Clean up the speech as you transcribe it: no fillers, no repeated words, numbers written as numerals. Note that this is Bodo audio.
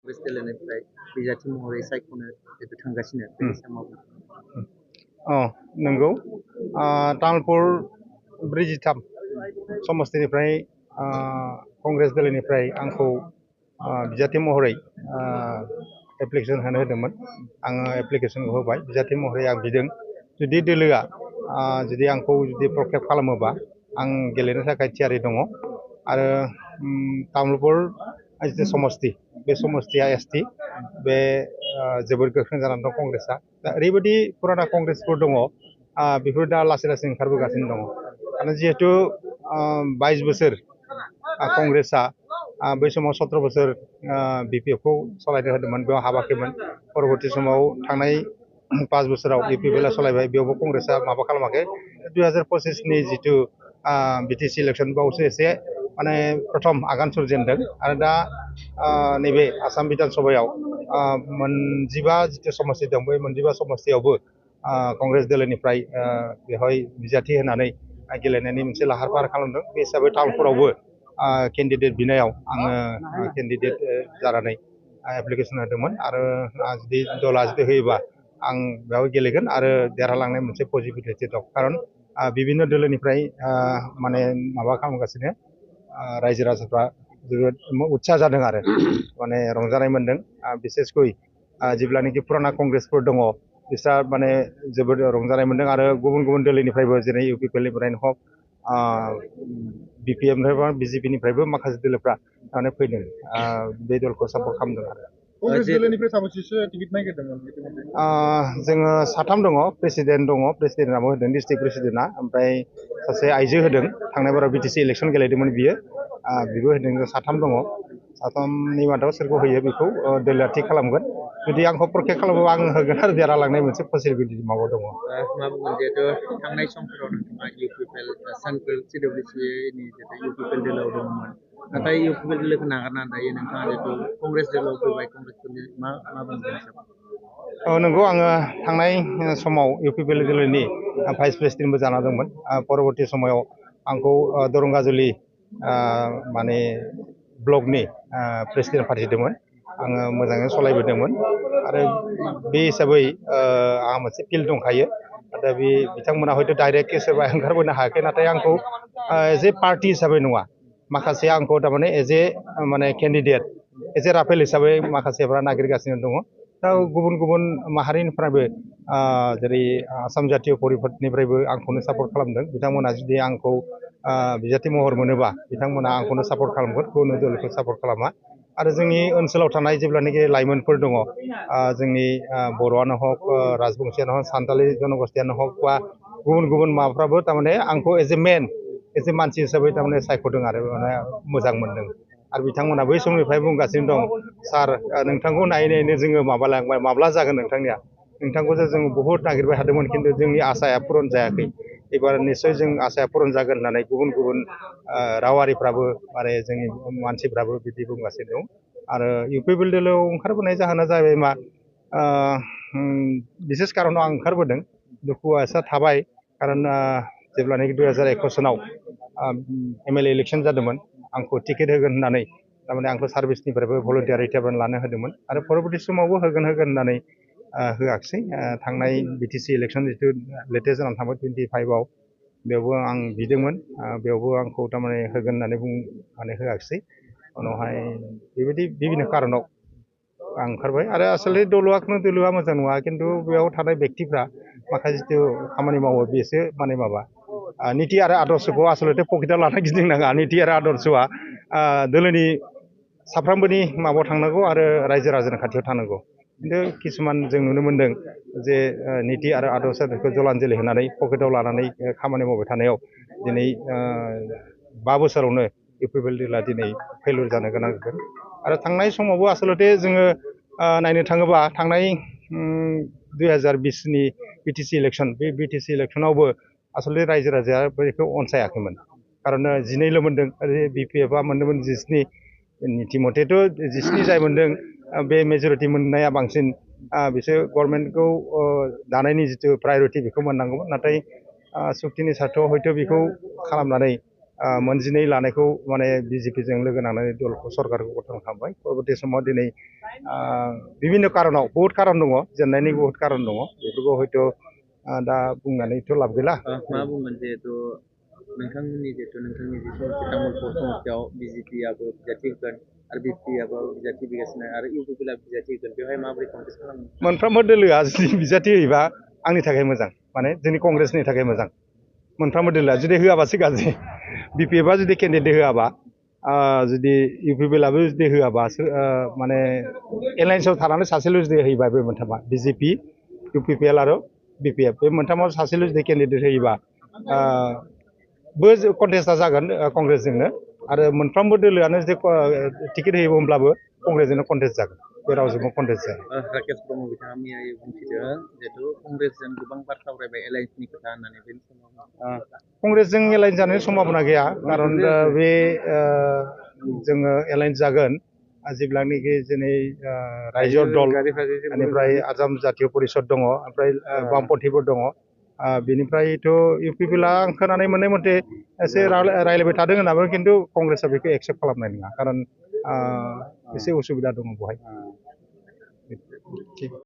वेस्टलेण्डनिफ्राय बिजाथि महरै सायख'नो जिहेतु थांगासिनो बेनि सायाव नंगौ तामुलपुर 43 समस्तिनिफ्राय कंग्रेस दलनिफ्राय आंखौ बिजाथि महरै एप्लिकेसन होनो होदोंमोन। आङो एप्लिकेसनखौ होबाय। बिजाथि महरै आं बिदों जुदि दोलोआ जुदि आंखौ जुदि प्रटेक्ट खालामोबा आं गेलेनो थाखाय थियारि दङ। आरो तामुलपुर जिथु समस्ति बे समस्तिया एसटि बे जोबोर गोख्रों जानानै दं कंग्रेसआ। दा ओरैबायदि पुराना कंग्रेसफोर दङ बेफोर दा लासै लासै ओंखारबोगासिनो दङ। आरो जिहेतु 22 बोसोर कंग्रेसआ बै समाव 17 बोसोर बिपिएफखौ सालायनो होदोंमोन, बेयाव हाबाखैमोन। परबर्ती समाव थांनाय 5 बोसोराव बिपिएफआ सालायबाय, बेयावबो कंग्रेसआ माबा खालामाखै। 2025नि जिथु बिटिसि इलेक्सन बावसो एसे माने प्रथम आगान सुरजेनदों। आरो दा नैबे आसाम बिधान सभायाव 15 जिथु समस्ति दं, बै 15 समस्तियावबो कंग्रेस दलनिफ्राय बेवहाय बिजाथि होनानै गेलेनायनि मोनसे लाहार फाहार खालामदों। बे हिसाबै तामुलपुरावबो केन्डिडेट बिनायाव आङो केन्डिडेट जानानै एप्लिकेसन होदोंमोन। आरो जुदि दला जुदि होयोबा आं बेयाव गेलेगोन आरो देरहालांनाय मोनसे पजिटिभिटि दं। खारन बिभिन्न दोलोनिफ्राय माने माबा खालामगासिनो रायजो राजाफ्रा जोबोद उत्साह जादों आरो माने रंजानाय मोन्दों। बिसेसकै जेब्लानाखि पुराना कंग्रेसफोर दङ बिस्रा माने जोबोद रंजानाय मोन्दों। आरो गुबुन गुबुन दोलोनिफ्रायबो जेरै इउपिपिएलनिफ्रायनो हक बिपिएफनिफ्रायबो बिजेपिनिफ्रायबो माखासे दोलोफ्रा माने फैदों, बे दलखौ सापर्ट खालामदों। आरो कंग्रेस दोलोनिफ्राय साबेसेसो टिकेट नागिरदोंमोन? जोङो 3 दङ। प्रेसिडेन्ट दङ, प्रेसिडेन्टआबो होदों, डिस्ट्रिक्ट प्रेसिडेन्टआ। ओमफ्राय सासे आइजो होदों, थांनाय बाराव बिटिसि इलेक्सन गेलेदोंमोन बियो, बेबो होदों। 3 दङ। 3नि मादाव सोरखौ होयो बेखौ दोलोआ थि खालामगोन। जुदि आंखौ प्रटेक्ट खालामोबा आं होगोन आरो देरहालांनाय मोनसे पसिबिलिटि माबा दङ। मा बुंगोन जिहेतु थांनाय समफोराव नोंथाङा इउपिपिएल सेन्ट्रेल सिडब्लिउसिनि जिहेतु इउपिपिएल दोलोआव दङमोन, नाथाय इउपिपिएल दोलोखौ नागारनानै दायो नोंथाङा जिहेतु कंग्रेस दोलोआव फैबाय। कंग्रेसफोरनि मा बुंगोन? नंगौ, आङो थांनाय समाव इउपिपिएल दोलोनि भाइस प्रेसिडेन्टबो जाना दंमोन। परबर्ती समाव आंखौ दरंगाजुलि माने ब्लकनि प्रेसिडेन्ट फाथिदोंमोन। आङो मोजाङै सालायबोदोंमोन। आरो बे हिसाबै आंहा मोनसे फिल्ड दंखायो। दा बे बिथांमोना हयथ' डाइरेक्टलि सोरबा ओंखारबोनो हायाखै, नाथाय आंखौ एज ए पार्टि हिसाबै नङा, माखासे आंखौ थारमाने एज ए माने केन्डिडेट एज ए राफेल हिसाबै माखासेफ्रा नागिरगासिनो दङ। दा गुबुन गुबुन माहारिनिफ्रायबो जेरै आसाम जातीय परिषदनिफ्रायबो आंखौनो सापर्ट खालामदों। बिथांमोना जुदि आंखौ बिजाथि महर मोनोबा बिथांमोना आंखौनो सापर्ट खालामगोन, गुबुन दोलोखौ सापर्ट खालामा। आरो जोंनि ओनसोलाव थानाय जेब्लानाखि लाइमोनफोर दङ, जोंनि बर'आनो हक, राजबंसियानो हक, सान्थालि जनगोष्ठीयानो हक, बा गुबुन गुबुन माबाफ्राबो थारमाने आंखौ एज ए मानसि हिसाबै थारमाने सायख'दों आरो माने मोजां मोनदों। आरो बिथांमोना बै समनिफ्राय बुंगासिनो दं, सार नोंथांखौ नायै नायैनो जोङो माबालांबाय, माब्ला जागोन नोंथांनिया? नोंथांखौसो जों बहुद नागिरबाय थादोंमोन, खिन्थु जोंनि आसाया पुरन जायाखै। एबार निस्सय जों आसाया पुरन जागोन होननानै गुबुन गुबुन रावारिफ्राबो आरो जोंनि मानसिफ्राबो बिदि बुंगासिनो दं। आरो इउपिपिएल दोलोआव ओंखारबोनाय जाहोना जाबाय मा, बिसेस कारनाव आं ओंखारबोदों। दुखुआ एसे थाबाय, खारन जेब्लानाखि 2021 सनाव एमएलए इलेक्सन जादोंमोन, आंखौ टिकेट होगोन होननानै थारमाने आंखौ सार्भिसनिफ्रायबो भलन्टियार रिटायारमेन्ट लानो होदोंमोन। आरो परबर्ती समावबो होगोन होननानै होआखिसै। थांनाय बिटिसि इलेक्सन जिथु लेटेस्ट जानानै थांबाय 25आव, बेयावबो आं बिदोंमोन, बेयावबो आंखौ थारमाने होगोन होननानै बुंनानै होआखिसै। उनावहाय बेबायदि बिभिन्न कारनाव आं ओंखारबाय। आरो आसलथे दोलोआ मोजां नङा, खिन्थु बेयाव थानाय बेक्तिफ्रा माखासे जिथु खामानि मावो बेसो माने माबा निति आरो आदर्शखौ आसलथे पकेटाव लाना गिदिंनाङा। निति आरो आदर्शआ दोलोनि साफ्रोमबोनि माबायाव थांनांगौ आरो रायजो राजानि खाथियाव थानांगौ। खिन्थु किसुमान जों नुनो मोन्दों जे निति आरो आदर्शखौ जलान्जलि होनानै पकेटाव लानानै खामानि मावबाय थानायाव दिनै 5 बोसोरावनो इउपिपिएल दोलोआ दिनै फेलुर जानो गोनां जादों। आरो थांनाय समावबो आसलथे जोङो नायनो थाङोबा थांनाय 2020नि बिटिसि इलेक्सन, बे बिटिसि इलेक्सनावबो आसलथे रायजो राजाया बेखौ अनसायाखैमोन। खारन 12ल' मोन्दों, आरो बिपिएफआ मोन्दोंमोन 17। निति मथेथ' 17 जाय मोन्दों, बे मेजरिटि मोननाया बांसिन। बिसोर गभर्नमेन्टखौ दानायनि जिथु प्रायरिटि बेखौ मोननांगौमोन, नाथाय सुक्तिनि सार्थआव हयथ' बेखौ खालामनानै मोनजिनै लानायखौ माने बिजेपिजों लोगो नांनानै दलखौ सरकारखौ गठन खालामबाय परबर्ती समाव दिनै बिभिन्न कारनाव बहुत कारन दङ जेननायनि बहुत कारन दङ बेफोरखौ हयथ' दा बुंनानैथ' लाब गैला मा बुंगोन जिहेतु नोंथांमोननि जिहेतु नोंथांनि जि समस्ति तामुलपुर समस्तियाव बिजेपिआबो बिजाथि होगोन आरो बिपिआबो बिजाथि होगासिनो आरो इउपिपिएलआ बिजाथि होगोन बेवहाय माबोरै कन्टेस्ट खालामो मोनफ्रोमबो दोलोआ जुदि बिजाथि होयोबा आंनि थाखाय मोजां माने जोंनि कंग्रेसनि थाखाय मोजां मोनफ्रोमबो दोलोआ जुदि होआबासो गाज्रि बिपिएफआ जुदि केन्डिडेट होआबा जुदि इउपिपिएलआबो जुदि होआबा माने एलायन्सआव थानानै सासेल' जुदि होयोबा बे मोनथामा बिजेपि इउपिपिएल आरो बिपिएफ बे मोनथामाव सासेल' जुदि केन्डिडेट होयोबा बो कन्टेस्टआ जागोन कंग्रेसजोंनो आरो मोनफ्रोमबो दोलोआनो जुदि टिकेट होयो होमब्लाबो कंग्रेसजोंनो कन्टेस्ट जागोन बे रावजोंबो कन्टेस्ट जाया राकेश ब्रह्म बिथाङा मैया बुंथिदों जिहेतु कंग्रेसजों गोबां बार सावरायबाय एलायन्सनि खोथा होननानै बेनि समाव कंग्रेसजों एलायन्स जानायनि सम्भाबना गैया खारन बे जोङो एलायन्स जागोन जेब्लानाखि दिनै रायजो दल बेनिफ्राय आसाम जातीय परिषद दङ ओमफ्राय बामपन्थिफोर दङ बेनिफ्रायथ' इउपिपिएलआ आं खोनानाय मोननाय मथे एसे रायलायबाय थादों होनाबो खिन्थु कंग्रेसआ बेखौ एक्सेप्ट खालामनाय नङा खारन एसे उसुबिदा दङ बेवहाय